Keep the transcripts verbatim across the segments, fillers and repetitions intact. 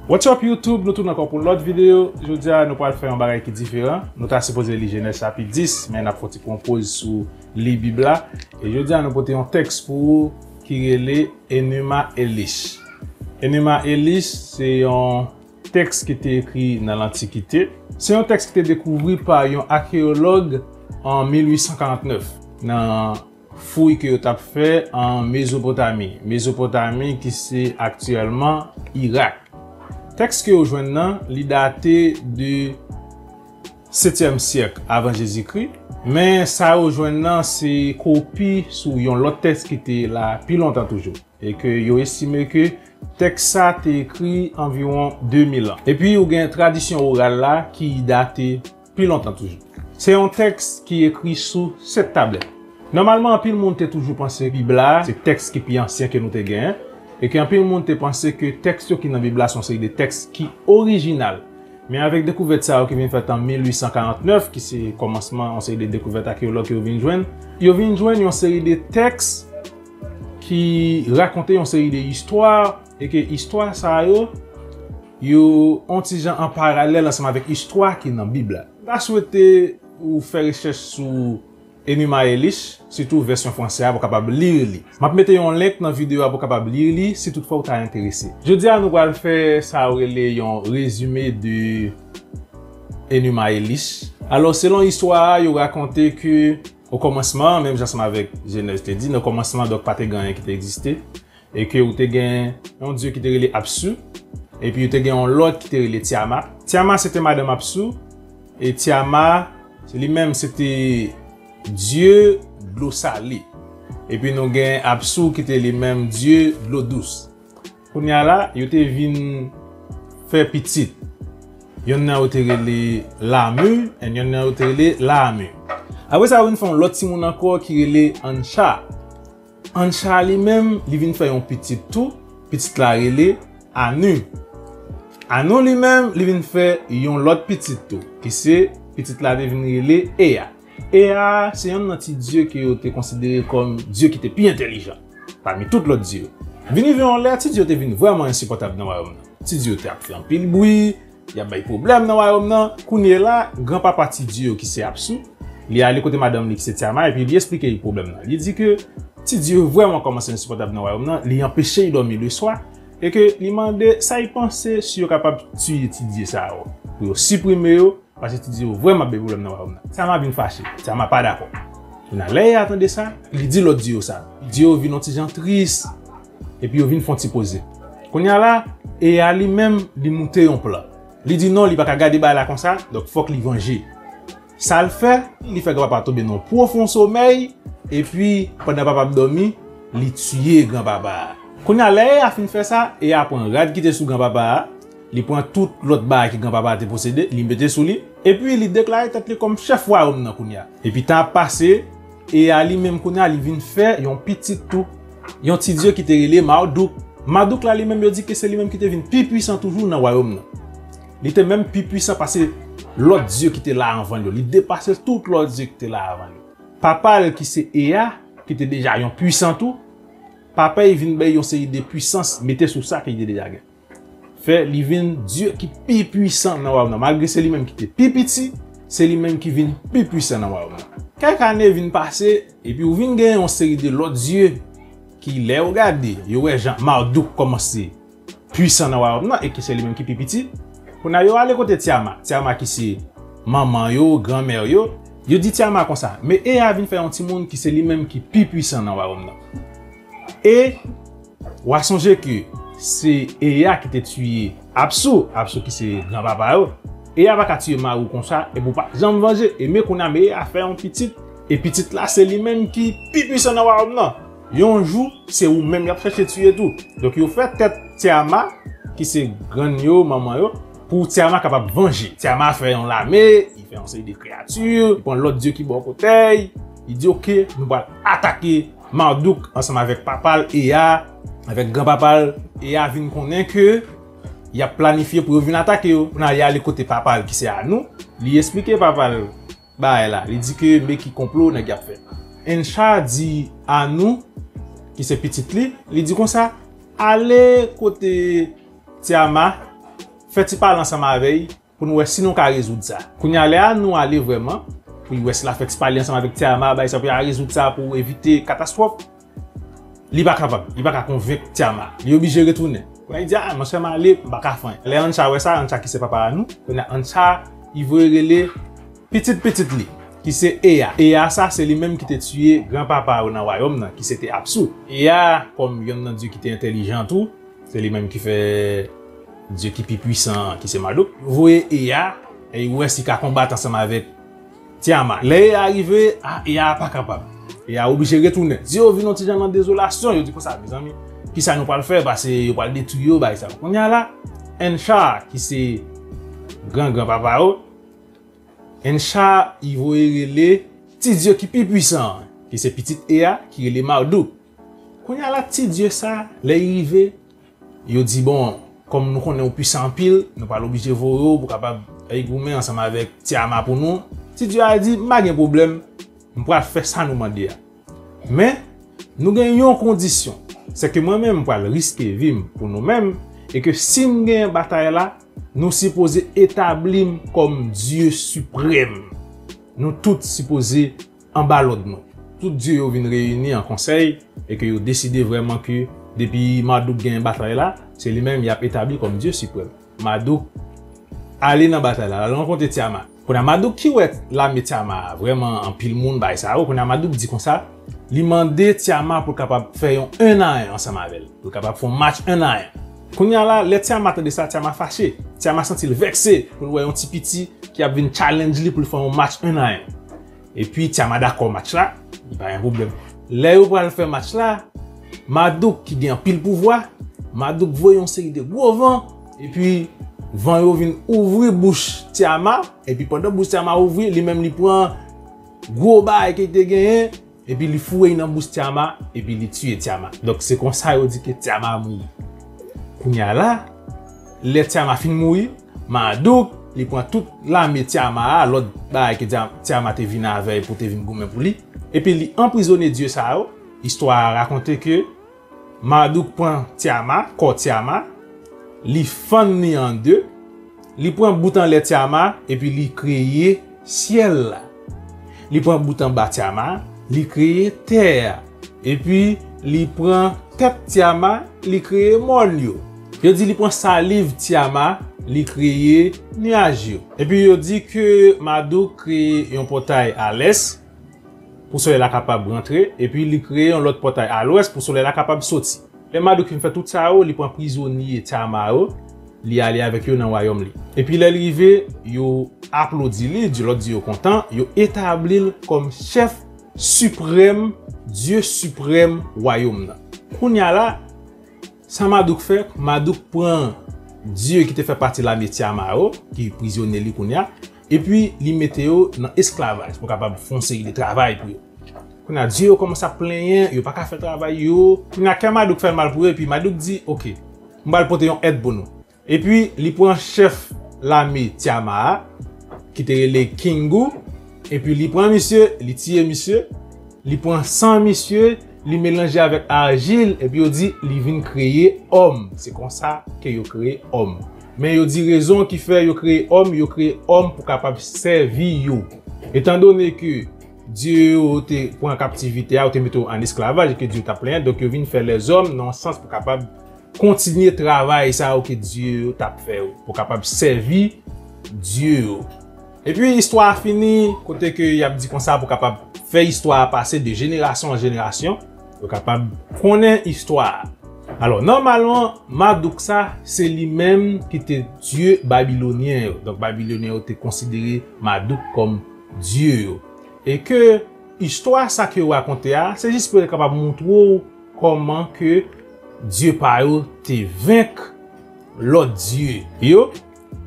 What's up YouTube? Nou tounen ankò pou lòt videyo. Jodi a nou pral fè yon bagay ki diferan. Nou ta sipoze li Jenèz chapit dis, men n ap fè yon ti pran poz sou li Bib la. E jodi a nou pote yon tèks pou ou ki rele Enuma Elish. Enuma Elish se yon tèks ki te ekri nan lantikite. Se yon tèks ki te dekouvri pa yon akeyològ an mil uit san karant nèf nan fouy ke yo t ap fè an Mezopotami. Mezopotami ki se aktyèlman Irak. Tèks ke yo jwenn nan, li date de setyèm syèk avan Jezikri, men sa yo jwenn nan se kopi sou yon lòt tèks ki te la pi lontan toujou, e ke yo estime ke tèks sa te ekri anviwon de mil an. Epi ou gen tradisyon oral la ki date pi lontan toujou. Se yon tèks ki ekri sou sèt tablèt. Nòmalman, anpil moun te toujou panse Bib la se tèks ki pi ansyen ke nou te genyen, e ke anpil moun te panse ke tèks yo ki nan Bib la se yon seri de tèks ki orijinal. Men avèk dekouvèt sa yo ki vin fèt an mil uit san karant nèf, ki se kòmansman yon seri de dekouvèt akeyològ ke yo vin jwenn, yo vin jwenn yon seri de tèks ki rakonte yon seri de istwa, e ke istwa sa yo, yo yon ti jan an paralèl ansanm avèk istwa ki nan Bib la. M ta swete ou fè rechèch sou Enuma Elish, sitou vèsyon fransè a, pou w kapab li li. M ap mete yon link nan videyo a pou w kapab li li, si toutfwa ou ta enterese. Jodi a, nou pral fè sa yo rele yon rezime de Enuma Elish. Alò, selon istwa a, yo rakonte ke o kòmansman, menm jan ansanm avèk Jenèz te di, nan kòmansman, donk, pa te gen anyen ki te egziste, e ke ou te gen yon dye ki te rele Apsu, epi ou te gen yon lòt ki te rele Tiama. Tiama se te madanm Apsu, e Tiama se li menm se te dye dlo sale. Epi nou gen Apsu ki te li menm dye dlo dous. Kounye a la, yo te vin fè pitit. Yonn nan yo te rele Lamu, and yonn nan yo te rele Lamu. Apre sa, yo vin fè yon lòt timoun ankò ki rele Ansha. Ansha li menm, li vin fè yon pitit tou, pitit la rele Anu. Anu li menm, li vin fè yon lòt pitit tou, ki se pitit la te vin rele Ea. Ea se yonn nan ti dye ke yo te konsidere kòm dye ki te pi entèlijan pami tout lòt dye yo. Vin rive yon lè, ti dye yo te vin vrèman ensipòtab nan wayòm nan. Ti dye yo te ap fè anpil bri, y ap bay pwoblèm nan wayòm nan. Kounye la, granpapa ti dye yo ki se Apsu, li ale kote madanm li ki se Tiama, epi li esplike li pwoblèm nan. Li di ke ti dye yo vrèman kòmanse ensipòtab nan wayòm nan, li anpeche yo dòmi leswa, e ke li mande sa y panse si yo kapab tiye ti dye sa yo, pou yo siprime yo, paske ti dye yo vrèman ap bay pwoblèm nan wayòm nan. Tiama vin fache, Tiama pa dakò. Kounye a, lè Ea tande sa, li di lòt dye yo sa. Dye yo vin yon ti jan tris, epi yo vin fè yon ti poze. Kounye a la, Ea li menm, li moute yon plan. Li di non, li pa ka gade bagay la konsa, donk fòk li vanje. Sa l fè, li fè granpapa tonbe nan yon pwofon somèy, epi pandan papa ap dòmi, li tiye granpapa a. Kounye a, lè Ea fin fè sa, Ea pran rad ki te sou granpapa a, li pran tout lòt bagay ke granpapa a te posede, li mete sou li, epi li deklare tèt li kòm chèf wayòm nan kounye a. Epi tan ap pase, Ea li menm kounye a, li vin fè yon pitit tou, yon ti dye ki te rele Marduk. Marduk la li menm, yo di ke se li menm ki te vin pi pwisan toujou nan wayòm nan. Li te menm pi pwisan pase lòt dye ki te la anvan l yo. Li depase tout lòt dye ki te la avan l yo. Papa l ki se Ea, ki te deja yon pwisan tou, papa l vin bay yon seri de pwisans, mete sou sa ke li te deja gen. Fè li vin dye ki pi pwisan nan wayòm nan. Malgre se li menm ki te pi piti, se li menm ki vin pi pwisan nan wayòm nan. Kèk ane vin pase, epi ou vin gen yon seri de lòt dye ki, lè yo gade, yo wè jan Marduk kòmanse pwisan nan wayòm nan, e ke se li menm ki pi piti. Kounye a, yo ale kote Tiama. Tiama ki se manman yo, granmè yo. Yo di Tiama konsa, men Ea vin fè yon timoun ki se li menm ki pi pwisan nan wayòm nan. E w a sonje ke se Ea ki te tiye Apsu, Apsu ki se granpapa yo. Ea pa ka tiye Maru konsa, epi w pa janm vanje. E men kounye a, men Ea fè yon pitit, e pitit la se li menm ki pi pwisan nan wayòm nan. Yon jou, se ou menm y ap chèche tiye tou. Donk yo fè tèt Tiama, ki se grann yo, manman yo, pou Tiama kapab vanje. Tiama fè yon lame, li fè yon seri de kreyati, li pran lòt dye ki bò kote l, li di, "Oke, nou pral atake Marduk ansanm avèk papa l Ea, avèk granpapa l Ea vin konnen ke y ap planifye pou yo vin atake yo." Kounye a, li ale kote papa l ki se Anu, li esplike papa l bagay la, li di ke men ki konplo nèg y ap fè. Ansha di Anu, ki se pitit li, li di konsa, "Ale kote Tiama, fè ti pale ansanm avè l pou nou wè si nou ka rezoud sa. Kounye a, lè a nou ale vrèman pou l wè si l a fè ti pale ansanm avèk Tiama, bay sa pou y a rezoud sa pou evite katastwòf, li pa kapab, li pa ka konvenk Tiama. Li oblije retounen. Kounye a, li di, "A, monchè, m ale, m pa ka fè anyen." Lè Ancha wè sa, Ancha ki se papa a nou, kounye a, Ancha, li voye rele pitit pitit li, ki se Eya. Eya sa, se li menm ki te tiye granpapa yo nan wayòm nan, ki se te Apsu. Eya, kòm yonn nan dye ki te entèlijan tou, se li menm ki fè dye ki pi pwisan an, ki se Marduk. Voye Eya, e wè si ka konbat ansanm avèk Tiama. Lè Eya rive, a, Eya pa kapab. Eya oblije retounen. Dye yo vin yon ti jan nan dezolasyon, yo di konsa, "Mezanmi, kisa nou pral fè?" Paske yo pral detwi yo, bay sa. Kounye a la, Ancha, ki se gran granpapa yo, Ancha, li voye rele ti dye ki pi pwisan an, ki se pitit Eya, ki rele Marduk. Kounye a la, ti dye sa, lè li rive, yo di, "Bon, kòm nou konnen ou pwisan anpil, nou pral oblije voye w pou kapab ay goumen ansanm avèk Tiama pou nou." Ti dye a di, "M pa gen pwoblèm, m pral fè sa nou mande a. Men, nou gen yon kondisyon, se ke mwen menm m pral riske vi m pou nou menm, e ke si m genyen batay la, nou sipoze etabli m kòm dye siprèm. Nou tout sipoze anba lòd mwen." Tout dye yo vin reyini an konsèy e ke yo deside vrèman ke depi Marduk genyen batay la, se li menm y ap etabli kòm dye siprèm. Marduk ale nan batay la, al rankontre Tiama. Kounye a Marduk ki wè lame Tiama a, vrèman anpil moun bay sa yo. Kounye a Marduk di konsa, li mande Tiama pou l kapab fè yon en a en ansanm avè l, pou l kapab fè yon match en a en. Kounye a la, lè Tiama tande sa, Tiama fache. Tiama santi l vèkse pou l wè yon ti piti ki ap vin challenge li pou l fè yon match en a en. Epi Tiama dakò match la, li pa gen pwoblèm. Lè yo pral fè match la, Marduk ki gen anpil pouvwa, Marduk voye yon seri de gwo van, epi van yo vin ouvri bouch Tiama, epi pandan bouch Tiama ouvri, li menm li pran gwo bagay ke li te genyen, epi li foure l nan bouch Tiama, epi li tiye Tiama. Donk se konsa yo di ke Tiama mouri. Kounye a la, lè Tiama fin mouri, Marduk, li pran tout lame Tiama a, lòt bagay ke Tia-, Tiama te vin avè l pou te vin goumen pou li. Epi li anprizone dye sa yo. Istwa a rakonte ke Marduk pran Tiama, kò Tiama, li fann li an de, li pran bout anlè Tiama, epi li kreye syèl la. Li pran bout anba Tiama, li kreye tè a. Epi li pran tèt Tiama, li kreye mòn yo. Yo di li pran saliv Tiama, li kreye nyaj yo. Epi yo di ke Marduk kreye yon pòtay a lès pou solèy la kapab rantre, epi li kreye yon lòt pòtay a lwès pou solèy la kapab soti. Lè Marduk fin fè tout sa yo, li pran prizonye Tiama yo, li ale avèk yo nan wayòm li. Epi lè l rive, yo aplodi li, dye, lòt dye yo kontan, yo etabli l kòm chèf siprèm, dye siprèm wayòm nan. Kounye a la, sa Marduk fè, Marduk pran dye ki te fè pati lame Tiama yo, ki prizonye li kounye a, epi li mete yo nan esklavaj pou kapab fè yon seri de travay pou yo. Kounye a, dye yo kòmanse ap plenyen, yo pa ka fè travay yo. Kounye a, kè Marduk fè mal pou yo, epi Marduk di, "Oke, m pral pote yon èd pou nou." Epi li pran chèf lame Tiama a, ki te rele Kingu, epi li pran misye, li tiye misye, li pran san misye, li melanje avèk ajil, epi yo di li vin kreye òm. Se konsa ke yo kreye òm. Men yo di rezon ki fè yo kreye òm, yo kreye òm pou kapab sèvi yo. Etandone ke dye yo te pran kaptivite a, yo te mete yo an esklavaj, e ke dye yo t ap plenyen, donk yo vin fè lèzòm nan yon sans pou kapab kontinye travay sa yo ke dye yo t ap fè yo, pou kapab sèvi dye yo. Epi istwa a fini, kote ke y ap di konsa pou kapab fè istwa a pase de jenerasyon an jenerasyon, yo kapab konnen istwa a. Alò, nòmalman, Marduk sa, se li menm ki te dye babilonyen yo. Donk, babilonyen yo te konsidere Marduk kòm dye yo. E ke istwa sa ke yo rakonte a, se jis pou yo kapab montre w kòman ke dye pa yo te venk lòt dye yo,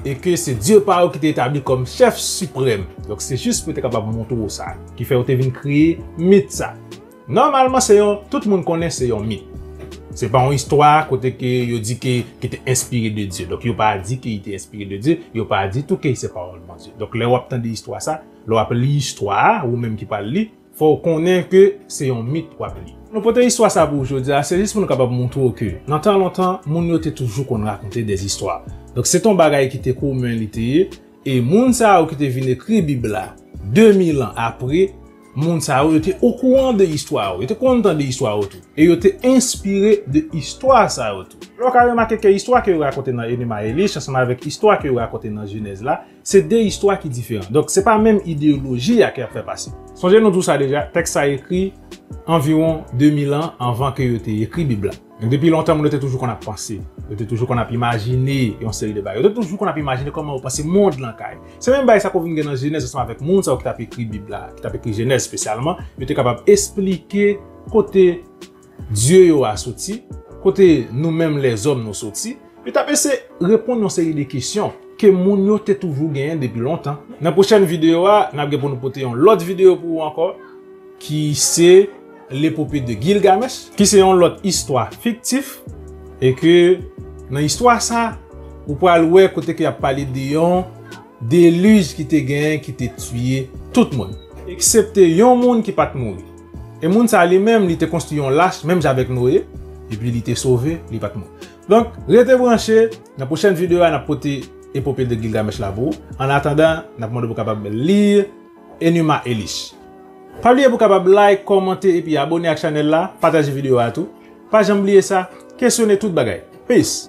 e ke se dye pa yo ki te etabli kòm chèf siprèm. Donk, se jis pou yo te kapab montre w sa, ki fè yo te vin kreye mit sa. Nòmalman, se yon, tout moun konnen se yon mit. Se pa yon istwa kote ke yo di ke, ki te enspire de Dye. Donk, yo pa di ke li te enspire de Dye, yo pa di tou ke se pawòl Bondye. Donk, lè w ap tande istwa sa, lè w ap li istwa a, ou menm ki pral li, fò w konnen ke se yon mit w ap li. Nou pote istwa sa pou w jodi a, se jis pou nou kapab montre w ke nan tan lontan, moun yo te toujou konn rakonte de istwa. Donk, se te yon bagay ki te komen li te ye, e moun sa yo ki te vin ekri Bib la, de mil an apre, moun sa yo, yo te okouran de istwa yo, yo te konn tande istwa yo tou, e yo te enspire de istwa sa yo tou. Lè w ka remake ke istwa ke yo rakonte nan Enuma Elish ansanm avèk istwa ke yo rakonte nan Jenèz la, se de istwa ki diferan. Donk, se pa menm ideyoloji a ke y ap fè pase. Sonje nou di w sa deja, tèks sa ekri anviwon de mil an anvan ke yo te ekri Bib la. Donk, depi lontan, moun yo te toujou konn ap panse, yo te toujou konn ap imajine yon seri de bagay, yo te toujou konn ap imajine kòman yo panse mond lan ka ye. Se menm bagay sa ke w vin gen nan Jenèz ansanm avèk moun sa yo ki t ap ekri Bib la, ki t ap ekri Jenèz espesyalman, yo te kapab esplike kote dye yo a soti, kote nou menm lèzòm nou soti, yo t ap eseye reponn yon seri de kesyon ke moun yo te toujou genyen depi lontan. Nan pwochèn videyo a, n ap gen pou nou pote yon lòt videyo pou ou ankò, ki se Lepope de Gilgamesh, ki se yon lòt istwa fiktif, e ke nan istwa sa, ou pral wè kote ke y ap pale de yon delij ki te genyen ki te tiye tout moun, eksepte yon moun ki pa t mouri. E moun sa li menm, li te konstwi yon lach, menm jan avèk Noye, epi li te sove, li pa t mouri. Donk, rete branche, nan pwochèn videyo a, n ap pote Epope de Gilgamesh la pou ou. An atandan, n ap mande pou w kapab li Enuma Elish. Pa bliye pou w kapab like, kòmante, epi abone ak chanèl la, pataje videyo a tou. Pa janm bliye sa, kesyone tout bagay. Peace!